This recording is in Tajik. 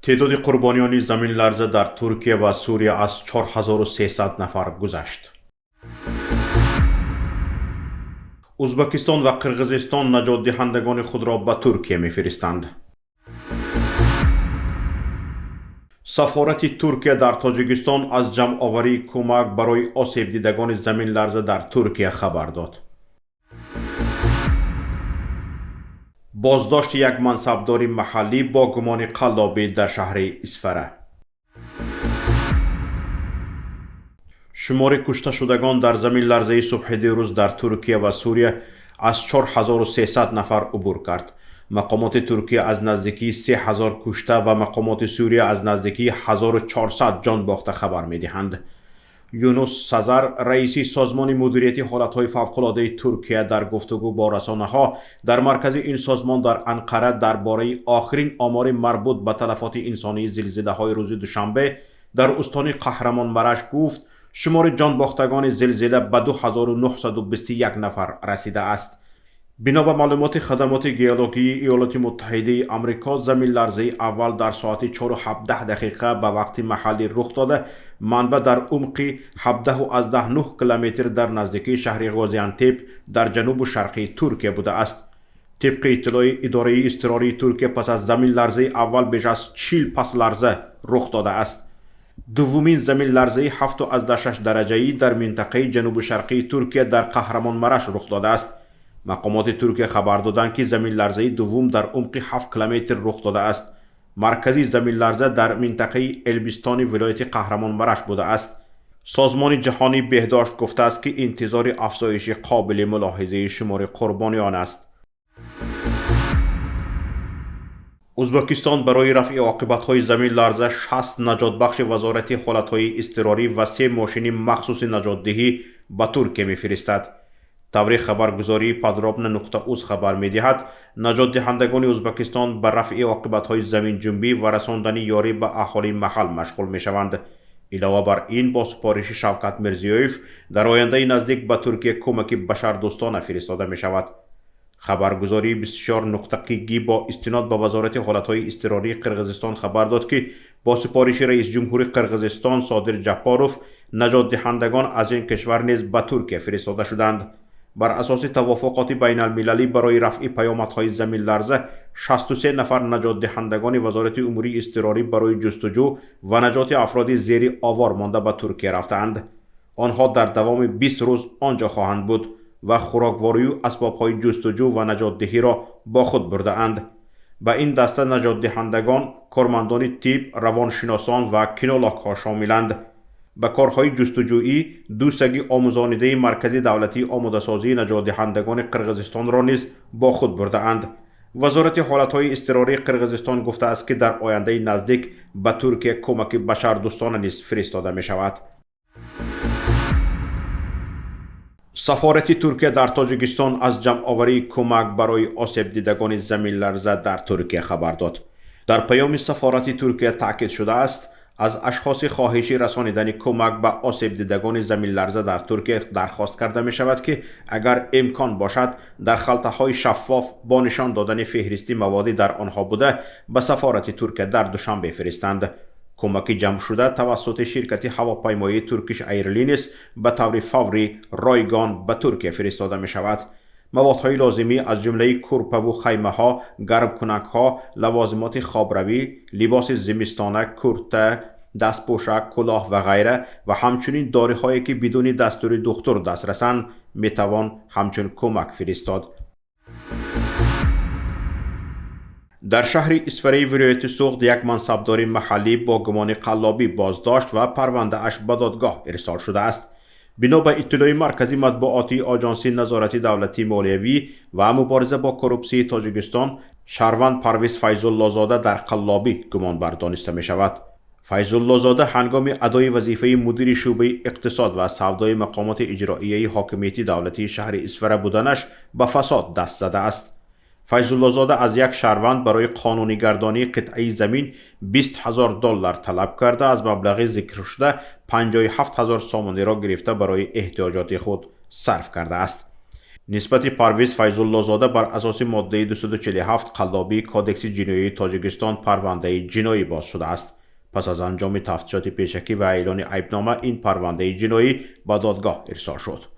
Теъдоди қурбониёни заминларза дар Туркия ва Сурия аз 4300 нафар гузашт. Узбакистон ва Қирғизистон наҷотдиҳандагони худро ба Туркия мефиристанд. Сафорати Туркия дар Тоҷикистон аз ҷамъоварии кӯмак барои осебдидагони заминларза дар Туркия хабар дод. Боздошти як мансабдори маҳаллӣ бо гумони қаллобӣ дар шаҳри Исфара. Шумори кушташудагон дар заминларзаи субҳи дирӯз дар Туркия ва Сурия аз 4300 нафар убур кард. Мақомоти Туркия аз наздикии 3000 кушта ва мақомоти Сурия аз наздикии 1400 ҷон бохта хабар медиҳанд. Юнус Сазар, раиси созмони мудирияти ҳолатҳои фавқулодаи Туркия, дар гуфтугӯ бо расонаҳо дар маркази ин созмон дар Анқара дар бораи охирин омори марбут ба талафоти инсонии зилзилаҳои рӯзи душанбе дар устони Қаҳрамонмараш гуфт, шумори ҷонбохтагони зилзила ба 2921 нафар расидааст. Бино ба маълумоти хадамоти геологии Иёлоти Муттаҳидаи Амрико, заминларзаи аввал дар соати 4:17 дақиқа ба вақти маҳаллӣ рух дода, манбаъ дар умқи 17,9 километр дар наздикии шаҳри Ғозиантеп дар ҷанубу шарқии Туркия будааст. Тибқи иттилои идораи изтирории Туркия, пас аз заминларзаи аввал беш аз 40 пасларза рух додааст. Дуввумин заминларзаи 7,6 дараҷаӣ дар минтақаи ҷанубу шарқии Туркия дар Қаҳрамонмараш рух додааст. Мақомоти Туркия хабар доданд, ки заминларзаи дуввум дар умқи 7 километр рух додааст. Маркази заминларза дар минтақаи Элбистони вилояти Қаҳрамонмараш будааст. Созмони Ҷаҳонии Беҳдошт гуфтааст, ки интизори афзоиши қобили мулоҳизаи шумори қурбониён аст. Узбекистон барои рафъи оқибатҳои заминларза 60 наҷотбахши Вазорати ҳолатҳои изтирорӣ ва се мошини махсуси наҷотдиҳӣ ба Туркия мефиристад. Таври хабаргузории Подробна нуқта уз хабар медиҳад, наҷотдиҳандагони Узбекистон ба рафъи оқибатҳои заминҷунбӣ ва расондани ёрӣ ба аҳолии маҳал машғул мешаванд. Илова бар ин, бо супориши Шавкат Мирзиёев дар ояндаи наздик ба Туркия кӯмаки башардӯстона фиристода мешавад. Хабаргузории 24 нуқта кг бо истинод ба Вазорати ҳолатҳои изтирории Қирғизистон хабар дод, ки бо супориши раисҷумҳури Қирғизистон Содир Ҷаппоров наҷотдиҳандагон аз ин кишвар низ ба Туркия фиристода шуданд. Бар асоси тавофуқоти байналмилалӣ барои рафъи паёмадҳои заминларза, 63 нафар наҷотдиҳандагони Вазорати умури изтирорӣ барои ҷустуҷӯ ва наҷоти афроди зери овор монда ба Туркия рафтаанд. Онҳо дар давоми 20 рӯз он ҷо хоҳанд буд ва хӯрокворию асбобҳои ҷустуҷӯ ва наҷотдиҳиро бо худ бурдаанд. Ба ин даста наҷотдиҳандагон, кормандони тиб, равоншиносон ва кинологҳо шомиланд. Ба корҳои ҷустуҷӯӣ ду саги омӯзонидаи Маркази давлатии омодасозии наҷотдиҳандагони Қирғизистонро низ бо худ бурдаанд. Вазорати ҳолатҳои изтирории Қирғизистон гуфтааст, ки дар ояндаи наздик ба Туркия кӯмаки башардӯстона низ фиристода мешавад. Сафорати Туркия дар Тоҷикистон аз ҷамъоварии кӯмак барои осебдидагони заминларза дар Туркия хабар дод. Дар паёми сафорати Туркия таъкид шудааст, аз ашхоси хоҳиши расонидани кӯмак ба осебдидагони заминларза дар Туркия дархост карда мешавад, ки агар имкон бошад, дар халтаҳои шаффоф бо нишон додани феҳристи маводӣ дар онҳо буда ба сафорати Туркия дар Душанбе фиристанд. Кӯмаки ҷамъшуда тавассути ширкати ҳавопаймоии Туркиш Айрлинс ба таври фаврӣ ройгон ба Туркия фиристода мешавад. Маводҳои лозимӣ аз ҷумлаи кӯрпаву хаймаҳо, гармкунакҳо, лавозимоти хобравӣ, либоси зимистона, курта, дастпӯшак, кулоҳ ва ғайра ва ҳамчунин дориҳое, ки бидуни дастури духтур дастрасанд, метавон ҳамчун кӯмак фиристод. Дар шаҳри Исфараи вилояти Суғд як мансабдори маҳаллӣ бо гумони қаллобӣ боздошт ва парвандааш ба додгоҳ ирсол шудааст. Бино ба иттилои Маркази матбуотии Оҷонсии назорати давлатии молиявӣ ва мубориза бо коррупсияи Тоҷикистон, шаҳрванд Парвиз Файзуллозода дар қаллобӣ гумонбар дониста мешавад. Файзуллозода ҳангоми адои вазифаи мудири шӯъбаи иқтисод ва савдои мақомоти иҷроияи ҳокимияти давлатии шаҳри Исфара буданаш ба фасод даст задааст. Файзуллозода аз як шаҳрванд барои қонунигардонии қитъаи замин 20 ҳазор доллар талаб карда, аз маблағи зикршуда 57 ҳазор сомониро гирифта барои эҳтиёҷоти худ сарф кардааст. Нисбати Парвиз Файзуллозода бар асоси моддаи 247 қаллобии Кодекси ҷиноии Тоҷикистон парвандаи ҷиноӣ боз шудааст. Пас аз анҷоми тафтишоти пешакӣ ва эълони айбнома ин парвандаи ҷиноӣ ба додгоҳ ирсол шуд.